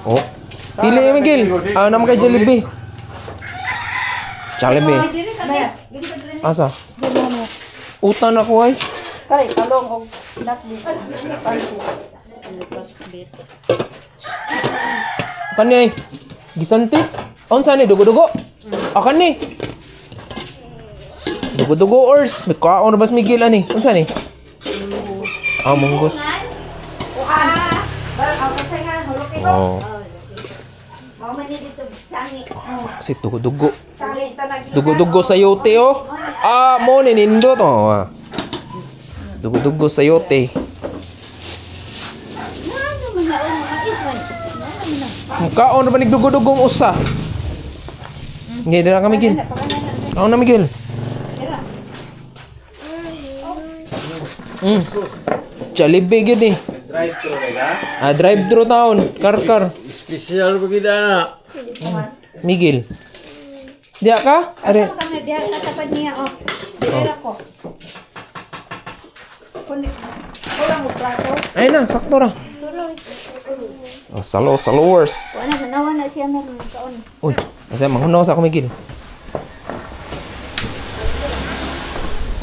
Oh. Pili, Miguel. Ah, naman kay Jollibee. Jollibee. Asa? Utan ako ay. Kare, talong og nakbi. Kani ay. Gisantis. Unsa ni dugo-dugo? Ah, kani. Dugo-dugo ors. May kaon na bas Miguel ani. Unsa ni? Ah, munggos. Oh. Mao man ni dito sangi. Kasi dugo-dugo. Dugo-dugo sayote oh. Ah, mo ni nindot oh. Ah. Dugo-dugo sayote. Ano man na oh, mga isman. Kaon na ba ni dugo-dugong usa? Hindi na kami Miguel. Ako na, Miguel. Jollibee gyud eh. Drive-thru na. Ah, drive-thru taon. Car car. Special ba kita na? Miguel. Diya ka? Are. Kami diha katapad niya oh. Dili ako. Kulang og plato. Ay na, sakto ra. Oh, salo, salowers. Wala na nawa na siya meron kaon. Uy, asa manghunaw sa ako, Miguel.